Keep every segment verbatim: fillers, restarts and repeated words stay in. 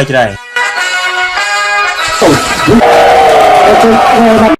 Jrai.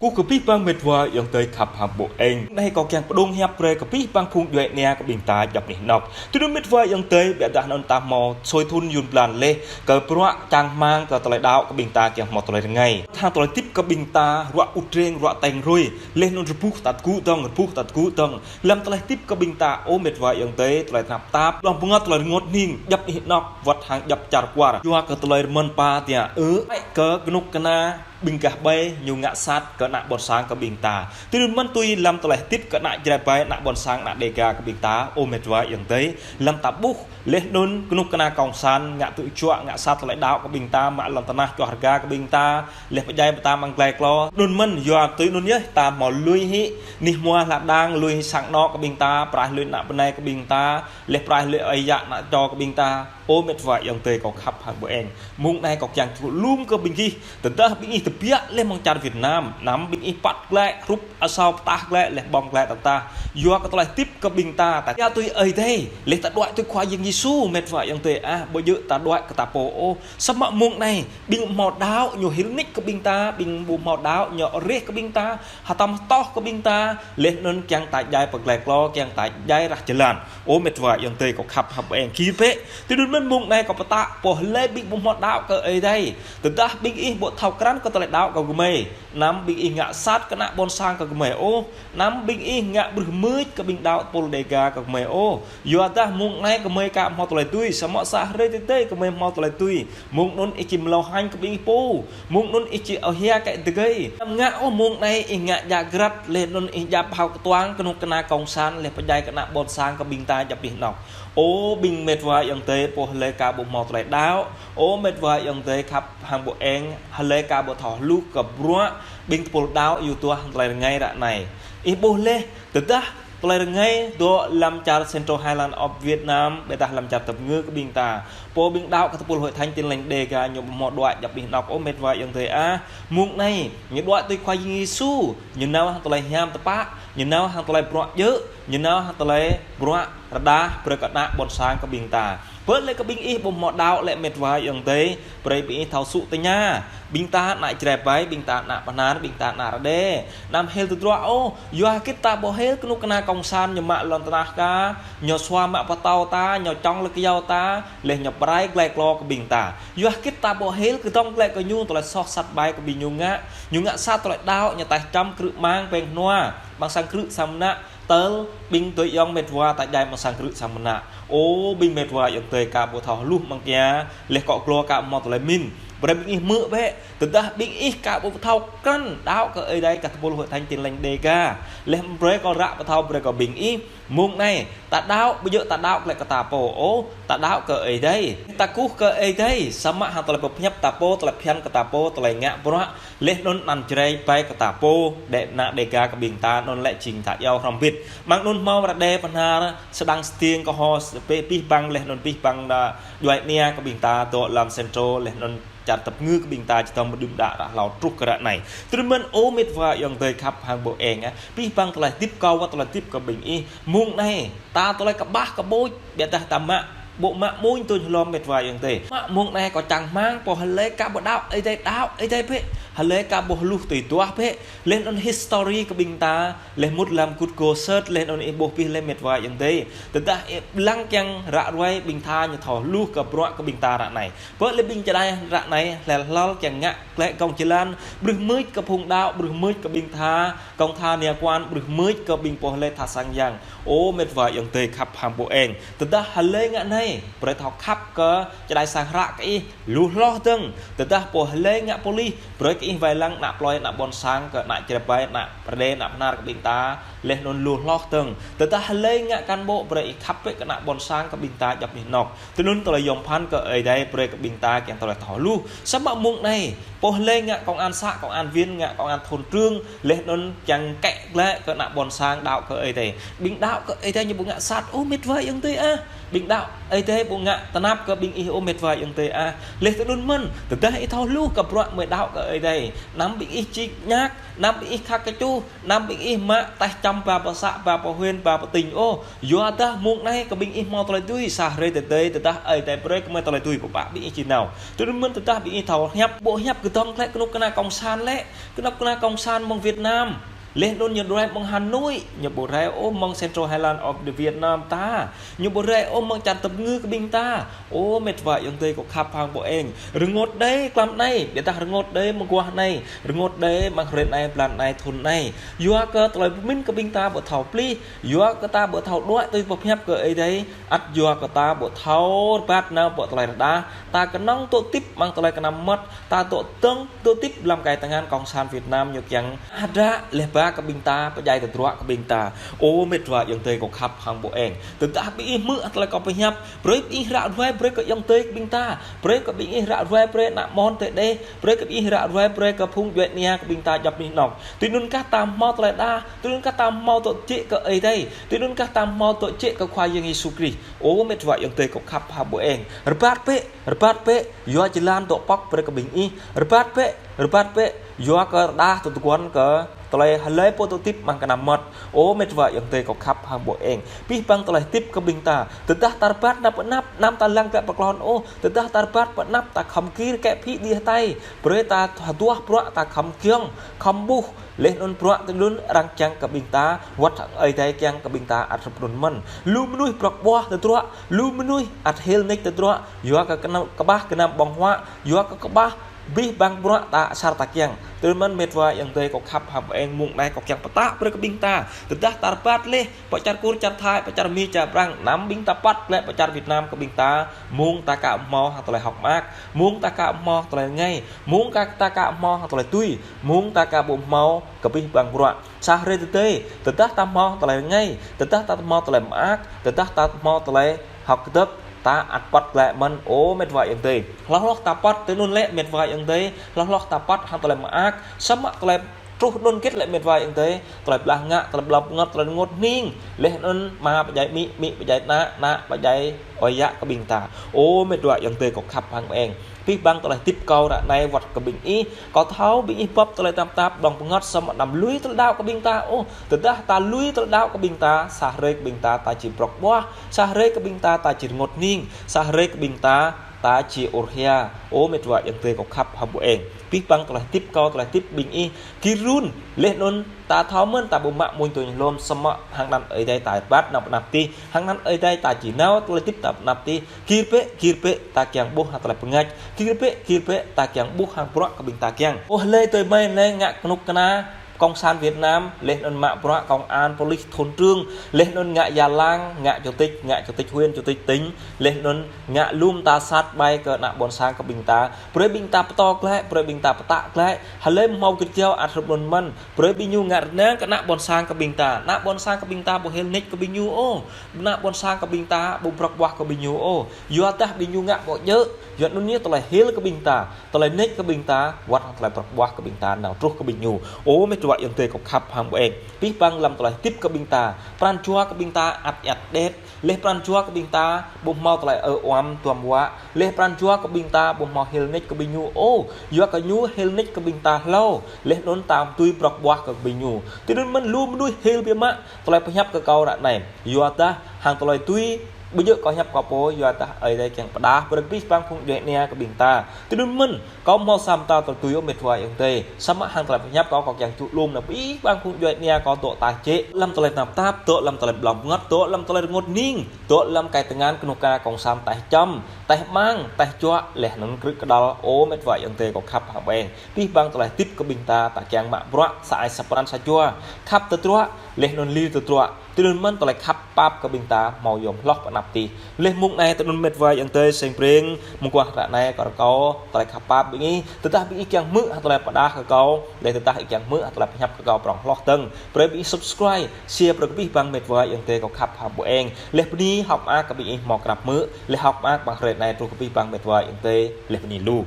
Kơ abih bang met wa ayŏng adơi khăp hăng ƀô̆ eng. Anai kâo kiăng pơdŏng hiăp brơi kơ abih bang phung djuai ania kơ ƀing ta djŏp anih anŏ. Tui anŭn met wa ayŏng adơi, biă dah anŭn ta hmâo sui thŭn yŭn blan laih, kơ bruă čang rơmang kơ tơlơi đaŏ kơ ƀing ta kiăng hmâo tơlơi rơngai. Hăng tơlơi hơdip kơ ƀing ta, ruă ŭt reng, ruă teng rui, laih anŭn rơbuh ta tơgŭ dơ̆ng, rơbuh ta tơgŭ dơ̆ng. Lăm tơlơi hơdip kơ ƀing ta, ơ met wa ayŏng adơi, tơlơi tơnap tap, lŏm bơngăt tơlơi rơngot hning, djŏp anih anŏ, wơ̆t hăng djŏp čar kwar. Yua kơ tơlơi rơmơn pă tiă, ơ, ai kơ kơnuk kơna, ƀing gah ƀai, ñu ngă sat kơ ană ƀôn sang kơ ƀing ta. Tui anŭn mơ̆n tui lăm tơlơi hơdip kơ ană Jrai ƀai, ană ƀôn sang, ană Dêga kơ ƀing ta, ơ met wa ayŏng adơi, lăm ta ƀuh, laih anŭn kơnuk kơna kông sản, ngă tŭ juă, ngă sat tơlơi đaŏ kơ ƀing ta, mă lŏn tơnah čoh rơga kơ ƀing ta, laih pơdjai pơtăm amăng glai klô. Anŭn mơ̆n, yua tui anŭn yơh, ta hmâo lui hĭ, anih hmua hla đang, lui hĭ sang anŏ kơ ƀing ta, praih lui ană bơnai kơ ƀing ta, laih praih lui ơi yă ană čô kơ ƀing ta. Ơ met wa ayŏng adơi kâo khăp hăng ƀô̆ eng. Mông anai kâo kiăng čŭk lum kơ ƀing gih. Tơdah ƀing ih tơbiă laih mơ̆ng čar Việt Nam, anăm ƀing ih păt glaĭ, hrup asâo pơtah glaĭ, laih ƀơ̆ng glaĭ tơtah. Yua kơ tơlơi hơdip kơ ƀing ta, ta kiaŏ tui Ơi Adai, laih ta đuaĭ tui Khua Yang Yêsu, met wa ayŏng adơi ah, ƀu djơ̆ ta đuaĭ kơ ta pô ôh. Samơ̆ mông anai, ƀing ƀu hmâo đaŏ, ñu hil nik kơ ƀing ta, ƀing ƀu hmâo đaŏ, ñu reh kơ ƀing ta, hơtăm hơtŏh kơ ƀing ta, laih anŭn kiăng ta djai pơ glai klô, kiăng ta djai rah jơlan. Ơ met wa ayŏng adơi kâo khăp hăng ƀô̆ eng gir bĕ. Tui anŭn mơ̆n mông anai kâo pơtă, pô hlơi ƀing ƀu hmâo đaŏ kơ Ơi Adai. Tơdah ƀing ih ƀu thâo krăn kơ tơlơi đaŏ kơ gơmơi. Anăm ƀing ih ngă sat kơ ană ƀôn sang kơ gơmơi ôh. Anăm ƀing ih ngă brưh mưč kơ ƀing đaŏ tơpul Dêga kơ gơmơi ôh. Yua dah mông anai gơmơi aka hmâo tơlơi tui, samơ̆ sa hrơi tơdơi gơmơi hmâo tơlơi tui. Mông anŭn ih či mlâo hañ kơ ƀing ih pô. Mông anŭn ih či ôh hia kơ tơgơi. Anăm ngă ôh mông anai ih ngă djă grăt, laih anŭn ih djă phao kơtuang kơnuk kơna kông sản, laih pơdjai kơ ană ƀôn sang kơ ƀing ta djŏp anih anŏ. Ơ ƀing met wa ayŏng adơi, pô hlơi aka ƀu hmâo tơlơi đaŏ. Ơ met wa ayŏng adơi khăp hăng ƀô̆ eng, hlơi aka ƀu thâo hluh kơ bruă ƀing tơpul đaŏ yua tuah tơlơi rơngai ră anai. Ih ƀuh laih, tơdah tơlơi rơngai dŏ lăm čar Central Highland of Vietnam, biă dah lăm čar Tây Nguyên kơ ƀing ta. Pô ƀing đaŏ kơ tơpul Hội Thánh Tin Lành Dêga ñu ƀu hmâo đuaĭ djŏp anih anŏ ơ met wa ayŏng adơi ah. Mông anai, ñu đuaĭ tui Khua Yang Yêsu, ñu nao hăng tơlơi hiam tơpă, ñu nao hăng tơlơi bruă djơ̆, ñu nao hăng tơlơi bruă rơđah, brơi kơ ană ƀôn sang kơ ƀing ta. Bơ lĕ kơ ƀing ih ƀu hmâo đaŏ lĕ met wa ayŏng adơi, brơi ƀing ih thâo sŭ tơña. Ƀing ta ană Jrai ƀai, ƀing ta ană Bahnar, ƀing ta ană Rađê. Anăm hil tơdruă ôh, yua hơget ta ƀu hil kơnuk kơna kông sản ñu mă lŏn tơnah ka, ñu sua mă pơtâo ta, ñu čŏng lĕ kơyâo ta, laih ñu pơrai glai klô kơ ƀing ta. Yua hơget ta ƀu hil kơdŏng glaĭ kơ ñu tơlơi soh sat ƀai kơ ƀing ñu ngă, ñu ngă sat tơlơi đaŏ, ñu taih čăm krư̆ mang peng hnua, amăng sang krư̆ sang mơnă, tơl ƀing adơi ayŏng met wa ta djai amăng sang krư̆ sang mơnă. Ơ ƀing met wa ayŏng adơi aka ƀu thâo hluh mơ̆ng kia, laih akŏ glô aka hmâo tơlơi pơmĭn. Brơi ƀing ih hmư̆ bĕ, tơdah ƀing ih aka ƀu thâo krăn đaŏ kơ Ơi Adai kơ tơpul Hội Thánh Tin Lành Dêga. Laih brơi kâo ră pơthâo brơi kơ ƀing ih, mông anai, ta đaŏ, ƀu djơ̆ ta đaŏ glaĭ kơ ta pô ôh, ta đaŏ kơ Ơi Adai. Ta kơkuh kơ Ơi Adai, samơ̆ hăng tơlơi pơhiăp ta pô, tơlơi phiăn kơ ta pô, tơlơi ngă bruă, laih anŭn anăn Jrai ƀai kơ ta pô, đe ană Dêga kơ ƀing ta anŭn lĕ jing ta iâu hrŏm hơbĭt. Amăng anŭn hmâo Rađê Bahnar, Sêdang, Stiêng, Kơho, pê abih bang laih anŭn abih bang đa djuai ania kơ ƀing ta dŏ lăm Central laih anŭn čar Tây Nguyên kơ ƀing ta či tơm mơdưm đă ră hlâo truh kơ ră anai. Tui anŭn mơ̆n ơ met wa ayŏng adơi khăp hăng ƀô̆ eng ah. Abih bang tơlơi hơdip kâo wơ̆t tơlơi hơdip kơ ƀing ih. Mông anai, ta tơlơi kơƀah kơƀôč, biă dah ta mă, ƀu mă mông tui hlŏm met wa ayŏng adơi. Mă mông anai kâo čang rơmang, pô hlơi aka ƀu đaŏ Ơi Adai đaŏ Ơi Adai bĕ. Hlơi aka ƀu hluh tui duah bĕ. Laih anŭn history kơ ƀing ta, laih mŭt lăm Google search, laih anŭn ih ƀuh abih laih met wa ayŏng adơi. Tơdah ih lăng kiăng ră ruai ƀing ta ñu thâo hluh kơ bruă kơ ƀing ta ră anai. Bơ lĕ ƀing čơđai ră anai, hlel hlel kiăng ngă glaĭ kông jơlan, brưh mưč kơ phung đaŏ, brưh mưč kơ ƀing tha, kông tha nia kuan, brưh mưč kơ ƀing pô hlơi tha sang yang. Ơ met wa ayŏng adơi khăp hăng ƀô̆ eng. Tơdah hlơi ngă anai, brơi thâo khăp kơ čơđai sang hră kơ ih, lu hloh dơ̆ng. Tơdah pô hlơi ngă pôlis, brơi kơ ih wai lăng ană plơi, ană ƀôn sang, kơ ană Jrai ƀai, ană Rađê, ană Bahnar kơ ƀing ta, laih anŭn lu hloh dơ̆ng. Tơdah hlơi ngă cán bộ, brơi ih khăp bĕ kơ ană ƀôn sang kơ ƀing ta djŏp anih anŏ. Tui anŭn tơlơi yom pơphan kơ Ơi Adai brơi kơ ƀing ta kiăng tơlơi thâo hluh. Samơ̆ mông anai, pô hlơi ngă công an xã, công an viên, ngă công an thôn trưởng, laih anŭn kiăng kĕ glaĭ kơ ană ƀôn sang đaŏ kơ Ơi Adai. Ƀing đaŏ kơ Ơi Adai ñu ƀu ngă sat ôh met wa ayŏng adơi ah. Ƀing đaŏ Ơi Adai ƀu ngă tơnap kơ ƀing ih ôh met wa ayŏng adơi ah. Laih tui anŭn mơ̆n, tơdah ih thâo hluh kơ bruă gơmơi đaŏ kơ Ơi Adai. Anăm ƀing ih čik ñak, anăm ƀing ih khăk kơčŭh, anăm ƀing ih mă taih Ba pơ să, ba pơ huyện, ba pơ tỉnh ôh. Yua dah mông anai kơ ƀing ih hmâo tơlơi tui, sa hrơi tơdơi, tơdah Ơi Adai brơi kơ mơi tơlơi tui pơpă ƀing ih či nao. Tui anŭn mơ̆n tơdah ƀing ih thâo hiăp, ƀu hiăp kơdŏng lĕ kơnuk kơna cộng sản lĕ, kơnuk kơna cộng sản mơ̆ng Việt Nam. Laih anŭn ñu ƀu rai mơ̆ng Hà Nội, ñu ƀu rai ôh mơ̆ng Central Highland of the Vietnam ta. Ñu ƀu rai ôh mơ̆ng čar tơpơngư kơ ƀing ta. Ơ mĕt wa ayŏng adơi kâo khăp hăng ƀô̆ eng. Rơngot đơi klăm anai, ƀiădah rơngot đơi mơguah anai, rơngot đơi mơ̆ng hrơi anai, blan anai, thŭn anai. Yua kơ tơlơi pơmĭn kơ ƀing ta ƀu thâo plih, yua kơ ta ƀu thâo đuaĭ tui pơhiăp kơ Ơi Adai, ăt yua kơ ta ƀu thâo rơbat nao pơ tơlơi rơđah, ta kơnơ̆ng dŏ tĭp mơ̆ng tơlơi kơnăm mơmŏt, ta dŏ dơ̆ng dŏ tĭp lăm kai tơngan cộng sản Việt Nam ñu kiăng hơdră laih ba kơ ƀing ta, pơdjai tơdruă kơ ƀing ta. Ơ mĕt wa ayŏng adơi kâo khăp hăng ƀô̆ eng. Tơdah ƀing ih hmư̆ tơlơi kâo pơhiăp, brơi ƀing ih ră ruai brơi kơ ayŏng adơi kơ ƀing ta, brơi kơ ƀing ih ră ruai brơi ană mơ̆n tơdơi, brơi kơ ƀing ih ră ruai brơi kơ phung djuai ania kơ ƀing ta djŏp anih anŏ. Tui anŭn kah ta hmâo tơlơi đah, tui anŭn kah ta hmâo dŏ jĕ kơ Ơi Adai, tui anŭn kah ta hmâo dŏ jĕ kơ Khua Yang Yêsu Krist. Ơ mĕt wa ayŏng adơi kâo khăp hăng ƀô̆ eng. Rơbat bĕ, rơbat bĕ, yua jơlan dŏ pŏk brơi kơ ƀing ih. Rơbat bĕ, rơbat bĕ, yua kơ rơđah tơguan kơ tơlơi hlơi pô dŏ tĭp mơ̆ng kơnăm mơmŏt. Ơ mĕt wa ayŏng adơi kâo khăp hăng ƀô̆ eng. Pih băng tơlơi tĭp kơ ƀing ta. Tơdah ta rơbat anăp anăp, anăm ta lăng glăi pơklon ôh. Tơdah ta rơbat pơ anăp ta khŏm kir kĕ phĭ đĭ hơtai. Brơi ta hơduah bruă ta khŏm kiăng, khŏm ƀuh. Laih anŭn bruă tui anŭn arăng kiăng kơ ƀing ta, wơ̆t hăng Ơi Adai kiăng kơ ƀing ta ăt hrup anŭn mơ̆n. Lu mơnuih prŏk ƀuah tơdruă, lu mơnuih ăt hil nik tơdruă, yua kơ kơnăm, kơƀah kơnăm ƀơ̆ng huă, yua kơ kơƀah pih băng bruă ta asar ta kiăng. Tui anŭn mĕt wa ayŏng adơi kâo khăp hăng ƀô̆ eng, mông anai kâo kiăng pơtă brơi kơ ƀing ta. Tơdah ta rơbat laih pơ čar Kur, čar Thai, pơ čar Mi, čar Prang, anăm ƀing ta păt glăi pơ čar Việt Nam kơ ƀing ta, mông ta ka hmâo hăng tơlơi hơ̆k mơak, mông ta ka hmâo tơlơi rơngai, mông ka ta ka hmâo hăng tơlơi tui, mông ta ka ƀu hmâo kơ pih băng bruă. Sa hrơi tơdơi, tơdah ta hmâo tơlơi rơngai, tơdah ta hmâo tơlơi mơak, tơdah ta hmâo tơlơi hơ̆k kơdơ̆k, ta ăt păt glăi mơ̆n. Ơ mĕt wa ayŏng adơi. Hloh hloh ta păt tui anŭn lĕ mĕt wa ayŏng adơi, hloh hloh ta păt hăng tơlơi mơak, samơ̆ tơlơi truh anŭn hơget lĕ mĕt wa ayŏng adơi, tơlơi blah ngă, tơlơi blah pơngăt, tơlơi rơngot hning. Laih anŭn ama pơdjai amĭ, amĭ pơdjai ană, ană pơdjai ơi yă kơ ƀing ta. Ơ mĕt wa ayŏng adơi kâo khăp hăng ƀô̆ eng. Pih băng tơlơi tĭp kâo ră anai wơ̆t kơ ƀing ih, kâo thâo ƀing ih bưp tơlơi tơnap tap ƀơ̆ng pơngăt samơ̆ anăm lui tơlơi đaŏ kơ ƀing ta ôh. Tơdah ta lui tơlơi đaŏ kơ ƀing ta, sa hrơi kơ ƀing ta ta či prŏk ƀuah, sa hrơi kơ ƀing ta ta či rơngot hning, sa hrơi kơ ƀing ta ta či ur hia. Ơ mĕt wa ayŏng adơi kâo khăp hăng ƀô̆ eng. Pih băng tơlơi tĭp kâo, tơlơi tĭp ƀing ih, kir run, laih anŭn ta thâo mơ̆n ta ƀu mă mơnuih tui ñu lŏm, samơ̆ hăng anăn Ơi Adai ta rơbat nao pơ anăp tih, hăng anăn Ơi Adai ta či nao tơlơi tĭp ta pơ anăp tih, kir bĕ, kir bĕ, ta kiăng ƀuh hăng tơlơi pơngač, kir bĕ, kir bĕ, ta kiăng ƀuh hăng bruă kơ ƀing ta kiăng. Ôh lĕ tui mơi anai ngă kơnuk kơna cộng sản Việt Nam, laih anŭn mă bruă công an, police, thôn trưởng, laih anŭn ngă gia làng, ngă chủ tịch, ngă chủ tịch huyện, chủ tịch tỉnh, laih anŭn ngă lŏm ta sat ƀai kơ ană ƀôn sang kơ ƀing ta. Brơi ƀing ta pơtô glăi, brơi ƀing ta pơtă glăi. Hlơi hmâo git jao ăt hrup anŭn mơ̆n. Brơi ƀing ñu ngă rơnang kơ ană ƀôn sang kơ ƀing ta. Ană ƀôn sang kơ ƀing ta ƀu hil nik kơ ƀing ñu ôh. Ană ƀôn sang kơ ƀing ta ƀu prŏk ƀuah kơ ƀing ñu ôh. Yua dah ƀing ñu ngă ƀu djơ̆. Yua anŭn ñu tơlơi hil kơ ƀing ta, tơlơi nik kơ ƀing ta, wơ̆t hăng tơlơi prŏk ƀuah kơ ƀing ta nao truh kơ ƀing ñu. Ơ mĕt wa ayŏng adơi kâo khăp hăng ƀô̆ eng. Pih băng lăm tơlơi tĭp kơ ƀing ta. Pran jua kơ ƀing ta ăt iăt đet. Laih pran jua kơ ƀing ta ƀu hmâo tơlơi ơ uăm tuăm wă. Laih pran jua kơ ƀing ta ƀu hmâo hil nik kơ ƀing ñu ôh. Yua kơ ñu hil nik kơ ƀing ta hlâo. Laih anŭn ta tui prŏk ƀuah kơ ƀing ñu. Tui anŭn mơ̆n lu mơnuih hil biă mă tơlơi pơhiăp kơ kâo ră anai. Yua dah hăng tơlơi tui, ƀu djơ̆ kâo hiăp kâo pô, yua dah Ơi Adai kiăng pơdah brơi kơ pih băng phung djuai ania kơ ƀing ta. Tui anŭn mơ̆n, kâo hmâo sa mơta tơlơi tui ôh mĕt wa ayŏng adơi. Samơ̆ hăng tơlơi pơhiăp kâo, kâo kiăng čŭk lŏm nao pih băng phung djuai ania kâo dŏ ta jĕ lăm tơlơi tơnap tap, dŏ lăm tơlơi ƀlŏng pơngăt, dŏ lăm tơlơi rơngot hning, dŏ lăm kai tơngan kơnuk kơna cộng sản taih čăm, taih mang, taih juă, laih anŭn krư̆ kơdăl. Ơ mĕt wa ayŏng adơi kâo khăp hăng ƀô̆ eng. Pih băng tơlơi tĭp kơ ƀing ta, ta kiăng mă bruă sa ai sa pran sa jua, khăp tơdruă, laih anŭn lir tơdruă. Tui anŭn mơ̆n tơlơi khăp pap kơ ƀing ta hmâo yom hloh pơ anăp tih. Laih mông anai tui anŭn mĕt wa ayŏng adơi seng pring, mơguah ră anai kâo rơkâo tơlơi khăp pap ƀing ih. Tơdah ƀing ih kiăng hmư̆ hăng tơlơi pơdah kơ kâo, laih tơdah ih kiăng hmư̆ hăng tơlơi pơhiăp kơ kâo prŏng hloh dơ̆ng, brơi ƀing ih subscribe, share brơi kơ pih băng mĕt wa ayŏng adơi kâo khăp hăng ƀô̆ eng. Laih bơni hơ̆k mơak kơ ƀing ih hmâo krăp hmư̆, laih hơ̆k mơak băng hrơi anai truh kơ pih băng mĕt wa ayŏng adơi, laih bơni lu.